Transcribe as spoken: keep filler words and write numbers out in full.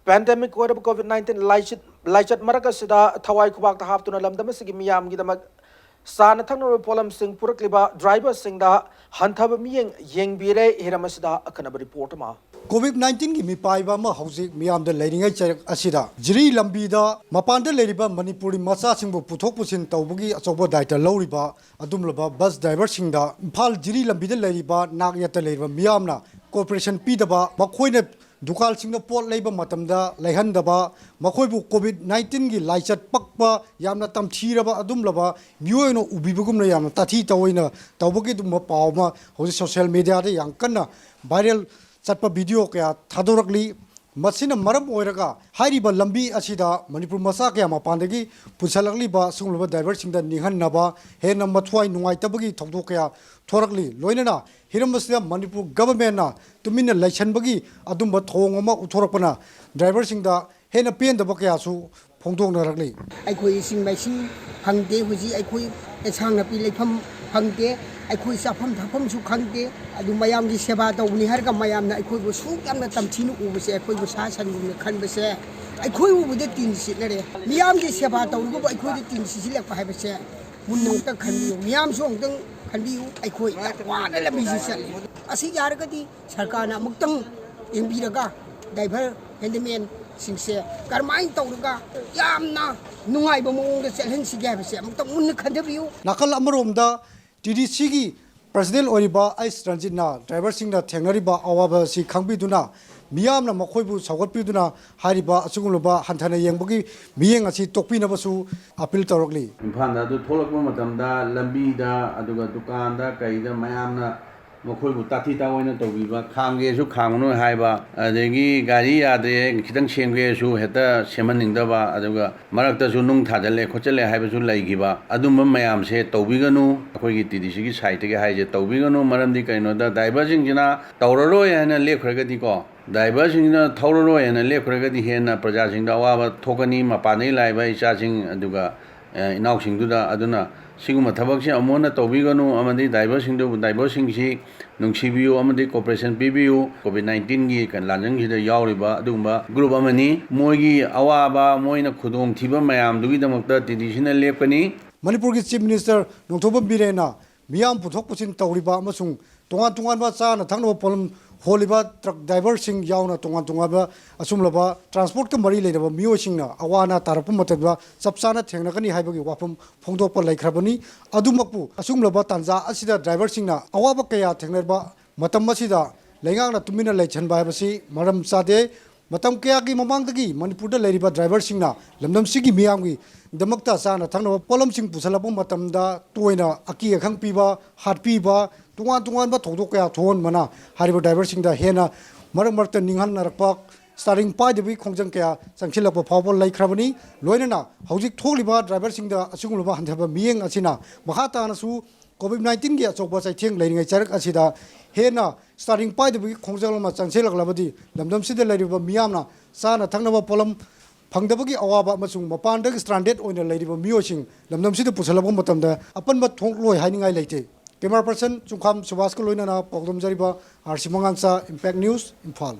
Pandemic ꯑꯣꯏꯔꯕ COVID nineteen ꯂꯥꯏꯆꯠ, ꯂꯥꯏꯆꯠ ꯃꯔꯛ ꯑꯁꯤꯗ ꯊꯋꯥꯏ ꯈꯨꯕꯥꯛꯇ ꯍꯥꯞꯇꯨꯅ ꯂꯝꯗꯝ ꯑꯁꯤꯒꯤ ꯃꯤꯌꯥꯝꯒꯤꯗꯃꯛ ꯆꯥꯅ ꯊꯛꯅꯕ ꯄꯣꯠꯂꯝꯁꯤꯡ ꯄꯨꯔꯛꯂꯤꯕ driverꯁꯤꯡꯗ ꯍꯟꯊꯕ ꯃꯤꯠꯌꯦꯡ ꯌꯦꯡꯕꯤꯔꯦ꯫ ꯍꯤꯔꯝ ꯑꯁꯤꯗ ꯑꯈꯟꯅꯕ report ꯑꯃ꯫ COVID nineteenꯒꯤ ꯃꯤꯄꯥꯏꯕ ꯑꯃ ꯍꯧꯖꯤꯛ ꯃꯤꯌꯥꯝꯗ ꯂꯩꯔꯤꯉꯩ ꯆꯩꯔꯛ ꯑꯁꯤꯗ ꯖꯤꯔꯤ ꯂꯝꯕꯤꯗ ꯃꯄꯥꯟꯗ ꯂꯩꯔꯤꯕ ꯃꯅꯤꯄꯨꯔꯤ ꯃꯆꯥꯁꯤꯡꯕꯨ ꯄꯨꯊꯣꯛ ꯄꯨꯁꯤꯟ ꯇꯧꯕꯒꯤ ꯑꯆꯧꯕ ꯗꯥꯏꯇ ꯂꯧꯔꯤꯕ ꯑꯗꯨꯒꯨꯝꯂꯕ bus driverꯁꯤꯡꯗ ꯏꯝꯐꯥꯜ ꯖꯤꯔꯤ ꯂꯝꯕꯤꯗ ꯂꯩꯔꯤꯕ ꯅꯥꯛ ꯌꯦꯠꯇ ꯂꯩꯔꯤꯕ ꯃꯤꯌꯥꯝꯅ cooperation ꯄꯤꯗꯕ, ꯃꯈꯣꯏꯅ ꯗꯨꯀꯥꯟꯁꯤꯡꯗ ꯄꯣꯠ ꯂꯩꯕ ꯃꯇꯝꯗ ꯂꯩꯍꯟꯗꯕ, ꯃꯈꯣꯏꯕꯨ COVID nineteenꯒꯤ ꯂꯥꯏꯆꯠ ꯄꯛꯄ, ꯌꯥꯝꯅ ꯇꯝꯊꯤꯔꯕ ꯑꯗꯨꯒꯨꯝꯂꯕ ꯃꯤꯑꯣꯏ ꯑꯣꯏꯅ ꯎꯕꯤꯕꯒꯨꯝꯅ ꯌꯥꯝꯅ ꯇꯥꯊꯤ ꯇꯥꯑꯣꯏꯅ ꯇꯧꯕꯒꯤ ꯑꯗꯨꯒꯨꯝꯕ ꯄꯥꯎ ꯑꯃ ꯍꯧꯖꯤꯛ social mediaꯗ ꯌꯥꯝ ꯀꯟꯅ viral ꯆꯠꯄ video ꯀꯌꯥ ꯊꯥꯗꯣꯔꯛꯂꯤ꯫ ꯃꯁꯤꯅ ꯃꯔꯝ ꯑꯣꯏꯔꯒ ꯍꯥꯏꯔꯤꯕ ꯂꯝꯕꯤ ꯑꯁꯤꯗ ꯃꯅꯤꯄꯨꯔ ꯃꯆꯥ ꯀꯌꯥ ꯃꯄꯥꯟꯗꯒꯤ ꯄꯨꯁꯜꯂꯛꯂꯤꯕ ꯑꯁꯤꯒꯨꯝꯂꯕ driverꯁꯤꯡꯗ ꯅꯤꯡꯍꯟꯅꯕ, ꯍꯦꯟꯅ ꯃꯊ꯭ꯋꯥꯏ ꯅꯨꯡꯉꯥꯏꯇꯕꯒꯤ ꯊꯧꯗꯣꯛ ꯀꯌꯥ ꯊꯣꯔꯛꯂꯤ꯫ ꯂꯣꯏꯅꯅ ꯍꯤꯔꯝ ꯑꯁꯤꯗ ꯃꯅꯤꯄꯨꯔ governmentꯅ ꯇꯨꯃꯤꯟꯅ ꯂꯩꯁꯟꯕꯒꯤ ꯑꯗꯨꯝꯕ ꯊꯧꯑꯣꯡ ꯑꯃ ꯎꯠꯊꯣꯔꯛꯄꯅ driverꯁꯤꯡꯗ ꯍꯦꯟꯅ ꯄꯦꯟꯗꯕ ꯀꯌꯥꯁꯨ ꯐꯣꯡꯗꯣꯛꯅꯔꯛꯂꯤ꯫ ꯑꯩꯈꯣꯏ ꯏꯁꯤꯡ ꯃꯥꯏꯁꯤꯡ ꯐꯪꯗꯦ, ꯍꯧꯖꯤꯛ ꯑꯩꯈꯣꯏ ꯑꯦꯟꯁꯥꯡ ꯅꯥꯄꯤ ꯂꯩꯐꯝ ꯐꯪꯗꯦ, ꯑꯩꯈꯣꯏ ꯆꯥꯐꯝ ꯊꯛꯐꯝꯁꯨ ꯈꯪꯗꯦ꯫ ꯑꯗꯨ ꯃꯌꯥꯝꯒꯤ ꯁꯦꯕꯥ ꯇꯧꯕꯅꯤ ꯍꯥꯏꯔꯒ ꯃꯌꯥꯝꯅ ꯑꯩꯈꯣꯏꯕꯨ ꯁꯨꯛ ꯌꯥꯝꯅ ꯇꯝꯊꯤꯅ ꯎꯕꯁꯦ, ꯑꯩꯈꯣꯏꯕꯨ ꯁꯥ ꯁꯟꯒꯨꯝꯅ ꯈꯟꯕꯁꯦ, ꯑꯩꯈꯣꯏ ꯎꯕꯗ ꯇꯤꯟ ꯁꯤꯠꯅꯔꯦ꯫ ꯃꯤꯌꯥꯝꯒꯤ ꯁꯦꯕꯥ ꯇꯧꯔꯒꯕꯨ ꯑꯩꯈꯣꯏꯗ ꯇꯤꯟ ꯁꯤꯠꯁꯤꯜꯂꯛꯄ ꯍꯥꯏꯕꯁꯦ ꯃꯨꯟꯅ ꯑꯃꯨꯛꯇꯪ ꯈꯟꯕꯤꯌꯨ, ꯃꯤꯌꯥꯝꯁꯨ ꯑꯃꯨꯛꯇꯪ ꯈꯟꯕꯤꯌꯨ꯫ ꯑꯩꯈꯣꯏ ꯌꯥꯝ ꯋꯥꯅ ꯂꯝꯕꯤꯁꯤ ꯆꯠꯂꯤ꯫ ꯑꯁꯤ ꯌꯥꯔꯒꯗꯤ ꯁꯔꯀꯥꯔꯅ ꯑꯃꯨꯛꯇꯪ ꯌꯦꯡꯕꯤꯔꯒ driver, handymanꯁꯤꯡꯁꯦ ꯀꯔꯝꯍꯥꯏꯅ ꯇꯧꯔꯒ ꯌꯥꯝꯅ ꯅꯨꯡꯉꯥꯏꯕ ꯃꯑꯣꯡꯗ ꯆꯠꯍꯟꯁꯤꯒꯦ ꯍꯥꯏꯕꯁꯦ ꯑꯃꯨꯛꯇꯪ ꯃꯨꯟꯅ ꯈꯟꯊꯕꯤꯌꯨ꯫ ꯅꯥꯀꯜ ꯑꯃꯔꯣꯝꯗ TDCꯒꯤ president ꯑꯣꯏꯔꯤꯕ ꯑꯩꯁ ꯔꯟꯖꯤꯠꯅ driverꯁꯤꯡꯅ ꯊꯦꯡꯅꯔꯤꯕ ꯑꯋꯥꯕ ꯑꯁꯤ ꯈꯪꯕꯤꯗꯨꯅ ꯃꯤꯌꯥꯝꯅ ꯃꯈꯣꯏꯕꯨ ꯁꯧꯒꯠꯄꯤꯗꯨꯅ ꯍꯥꯏꯔꯤꯕ ꯑꯁꯤꯒꯨꯝꯂꯕ ꯍꯟꯊꯅ ꯌꯦꯡꯕꯒꯤ ꯃꯤꯠꯌꯦꯡ ꯑꯁꯤ ꯇꯣꯛꯄꯤꯅꯕꯁꯨ appeal ꯇꯧꯔꯛꯂꯤ꯫ ꯏꯝꯐꯥꯜꯗ ꯑꯗꯨ ꯊꯣꯛꯂꯛꯄ ꯃꯇꯝꯗ ꯂꯝꯕꯤꯗ, ꯑꯗꯨꯒ ꯗꯨꯀꯥꯟꯗ ꯀꯩꯗ ꯃꯌꯥꯝꯅ ꯃꯈꯣꯏꯕꯨ ꯇꯥꯊꯤ ꯇꯥꯑꯣꯏꯅ ꯇꯧꯕꯤꯕ, ꯈꯥꯝꯒꯦꯁꯨ ꯈꯥꯝꯒꯅꯨ ꯍꯥꯏꯕ, ꯑꯗꯒꯤ ꯒꯥꯔꯤ ꯌꯥꯗ꯭ꯔꯦ ꯈꯤꯇꯪ ꯁꯦꯝꯒꯦꯁꯨ ꯍꯦꯛꯇ ꯁꯦꯝꯍꯟꯅꯤꯡꯗꯕ, ꯑꯗꯨꯒ ꯃꯔꯛꯇꯁꯨ ꯅꯨꯡ ꯊꯥꯖꯜꯂꯦ ꯈꯣꯠꯆꯜꯂꯦ ꯍꯥꯏꯕꯁꯨ ꯂꯩꯈꯤꯕ꯫ ꯑꯗꯨꯝꯕ ꯃꯌꯥꯝꯁꯦ ꯇꯧꯕꯤꯒꯅꯨ, ꯑꯩꯈꯣꯏꯒꯤ TDCꯒꯤ sideꯇꯒꯤ ꯍꯥꯏꯁꯦ ꯇꯧꯕꯤꯒꯅꯨ꯫ ꯃꯔꯝꯗꯤ ꯀꯩꯅꯣꯗ driverꯁꯤꯡꯁꯤꯅ ꯇꯧꯔꯔꯣꯏ ꯍꯥꯏꯅ ꯂꯦꯞꯈ꯭ꯔꯒꯗꯤꯀꯣ, driverꯁꯤꯡꯁꯤꯅ ꯊꯧꯔꯔꯣꯏ ꯍꯥꯏꯅ ꯂꯦꯞꯈ꯭ꯔꯒꯗꯤ ꯍꯦꯟꯅ ꯄ꯭ꯔꯖꯥꯁꯤꯡꯗ ꯑꯋꯥꯕ ꯊꯣꯛꯀꯅꯤ꯫ ꯃꯄꯥꯟꯗꯒꯤ ꯂꯥꯛꯏꯕ ꯏꯆꯥꯁꯤꯡ, ꯑꯗꯨꯒ ꯑ, ꯏꯅꯥꯎꯁꯤꯡꯗꯨꯗ꯫ ꯑꯗꯨꯅ ꯁꯤꯒꯨꯝꯕ ꯊꯕꯛꯁꯤ ꯑꯃꯨꯛ ꯍꯟꯅ ꯇꯧꯕꯤꯒꯅꯨ ꯑꯃꯗꯤ ꯗ꯭ꯔꯥꯏꯚꯔꯁꯤꯡꯗꯨ, ꯗ꯭ꯔꯥꯏꯚꯔꯁꯤꯡꯁꯤ ꯅꯨꯡꯁꯤꯕꯤꯌꯨ ꯑꯃꯗꯤ cooperation ꯄꯤꯕꯤꯌꯨ꯫ ꯀꯣꯚꯤꯗ ꯅꯥꯏꯟꯇꯤꯟꯒꯤ ꯂꯥꯟꯖꯪꯁꯤꯗ ꯌꯥꯎꯔꯤꯕ ꯑꯗꯨꯒꯨꯝꯕ ꯒ꯭ꯔꯨꯞ ꯑꯃꯅꯤ꯫ ꯃꯣꯏꯒꯤ ꯑꯋꯥꯕ, ꯃꯣꯏꯅ ꯈꯨꯗꯣꯡꯊꯤꯕ ꯃꯌꯥꯝꯗꯨꯒꯤꯗꯃꯛꯇ ꯇꯤ ꯗꯤ ꯁꯤꯅ ꯂꯦꯞꯀꯅꯤ꯫ ꯃꯅꯤꯄꯨꯔꯒꯤ ꯆꯤꯐ ꯃꯤꯅꯤꯁꯇꯔ ꯅꯣꯡꯊꯣꯝꯕꯝ ꯕꯤꯔꯦꯟꯅ ꯃꯤꯌꯥꯝ ꯄꯨꯊꯣꯛ ꯄꯨꯁꯤꯟ ꯇꯧꯔꯤꯕ ꯑꯃꯁꯨꯡ ꯇꯣꯉꯥꯟ ꯇꯣꯉꯥꯟꯕ ꯆꯥꯅ ꯊꯛꯅꯕ ꯄꯣꯠꯂꯝ ꯍꯣꯜꯂꯤꯕ ꯇ꯭ꯔꯛ ꯗ꯭ꯔꯥꯏꯚꯔꯁꯤꯡ ꯌꯥꯎꯅ ꯇꯣꯉꯥꯟ ꯇꯣꯉꯥꯟꯕ ꯑꯁꯨꯝꯂꯕ ꯇ꯭ꯔꯥꯟꯁꯄꯣꯔꯠꯀ ꯃꯔꯤ ꯂꯩꯅꯕ ꯃꯤꯑꯣꯏꯁꯤꯡꯅ ꯑꯋꯥ ꯑꯅꯥ ꯇꯥꯔꯛꯄ ꯃꯇꯝꯗ ꯆꯞ ꯆꯥꯅ ꯊꯦꯡꯅꯒꯅꯤ ꯍꯥꯏꯕꯒꯤ ꯋꯥꯐꯝ ꯐꯣꯡꯗꯣꯛꯄ ꯂꯩꯈ꯭ꯔꯕꯅꯤ꯫ ꯑꯗꯨꯃꯛꯄꯨ ꯑꯁꯨꯝꯂꯕ ꯇꯥꯟꯖꯥ ꯑꯁꯤꯗ ꯗ꯭ꯔꯥꯏꯚꯔꯁꯤꯡꯅ ꯑꯋꯥꯕ ꯀꯌꯥ ꯊꯦꯡꯅꯔꯕ ꯃꯇꯝ ꯑꯁꯤꯗ ꯂꯩꯉꯥꯛꯅ ꯇꯨꯃꯤꯟꯅ ꯂꯩꯁꯤꯟꯕ ꯍꯥꯏꯕꯁꯤ ꯃꯔꯝ ꯆꯥꯗꯦ꯫ ꯃꯇꯝ ꯀꯌꯥꯒꯤ ꯃꯃꯥꯡꯗꯒꯤ ꯃꯅꯤꯄꯨꯔꯗ ꯂꯩꯔꯤꯕ ꯗ꯭ꯔꯥꯏꯚꯔꯁꯤꯡꯅ ꯂꯝꯗꯝꯁꯤꯒꯤ ꯃꯤꯌꯥꯝꯒꯤꯗꯃꯛꯇ ꯆꯥꯅ ꯊꯛꯅꯕ ꯄꯣꯠꯂꯝꯁꯤꯡ ꯄꯨꯁꯜꯂꯛꯄ ꯃꯇꯝꯗ ꯇꯣꯏꯅ ꯑꯀꯤ ꯑꯈꯪ ꯄꯤꯕ, ꯍꯥꯠꯄꯤꯕ, ꯇꯣꯉꯥꯟ ꯇꯣꯉꯥꯟꯕ ꯊꯧꯗꯣꯛ ꯀꯌꯥ ꯊꯣꯛꯍꯟꯕꯅ ꯍꯥꯏꯔꯤꯕ ꯗ꯭ꯔꯥꯏꯚꯔꯁꯤꯡꯗ ꯍꯦꯟꯅ ꯃꯔꯛ ꯃꯔꯛꯇ ꯅꯤꯡꯍꯟꯅꯔꯛꯄ, ꯁ꯭ꯇꯥꯔꯤꯡ ꯄꯥꯏꯗꯕꯒꯤ ꯈꯣꯡꯖꯪ ꯀꯌꯥ ꯆꯪꯁꯤꯜꯂꯛꯄ ꯐꯥꯎꯕ ꯂꯩꯈ꯭ꯔꯕꯅꯤ꯫ ꯂꯣꯏꯅꯅ ꯍꯧꯖꯤꯛ ꯊꯣꯛꯂꯤꯕ ꯗ꯭ꯔꯥꯏꯚꯔꯁꯤꯡꯗ ꯑꯁꯤꯒꯨꯝꯂꯕ ꯍꯟꯊꯕ ꯃꯤꯠꯌꯦꯡ ꯑꯁꯤꯅ ꯃꯈꯥ ꯇꯥꯅꯁꯨ ꯀꯣꯚꯤꯗ ꯅꯥꯏꯟꯇꯤꯟꯒꯤ ꯑꯆꯧꯕ ꯆꯩꯊꯦꯡ ꯂꯩꯔꯤꯉꯩ ꯆꯔꯛ ꯑꯁꯤꯗ ꯍꯦꯟꯅ ꯁ꯭ꯇꯥꯔꯤꯡ ꯄꯥꯏꯗꯕꯒꯤ ꯈꯣꯡꯖꯪ ꯑꯃ ꯆꯪꯁꯤꯜꯂꯛꯂꯕꯗꯤ ꯂꯝꯗꯝꯁꯤꯗ ꯂꯩꯔꯤꯕ ꯃꯤꯌꯥꯝꯅ ꯆꯥꯅ ꯊꯛꯅꯕ ꯄꯣꯠꯂꯝ ꯐꯪꯗꯕꯒꯤ ꯑꯋꯥꯕ ꯑꯃꯁꯨꯡ ꯃꯄꯥꯟꯗꯒꯤ ꯁ꯭ꯇ꯭ꯔꯥꯟꯗꯦꯗ ꯑꯣꯏꯅ ꯂꯩꯔꯤꯕ ꯃꯤꯑꯣꯏꯁꯤꯡ ꯂꯝꯗꯝꯁꯤꯗ ꯄꯨꯁꯤꯜꯂꯛꯄ ꯃꯇꯝꯗ ꯑꯄꯟꯕ ꯊꯣꯛꯂꯣꯏ ꯍꯥꯏꯅꯤꯡꯉꯥꯏ ꯂꯩꯇꯦ꯫ ꯀꯦꯃꯦꯔꯥ ꯄꯔꯁꯟ ꯆꯨꯡꯈꯥꯝ ꯁꯨꯕꯥꯁꯀ ꯂꯣꯏꯅꯅ ꯄꯥꯎꯗꯝꯖꯔꯤꯕ R C ꯃꯉꯥꯡꯆꯥ, impact news, Imphal.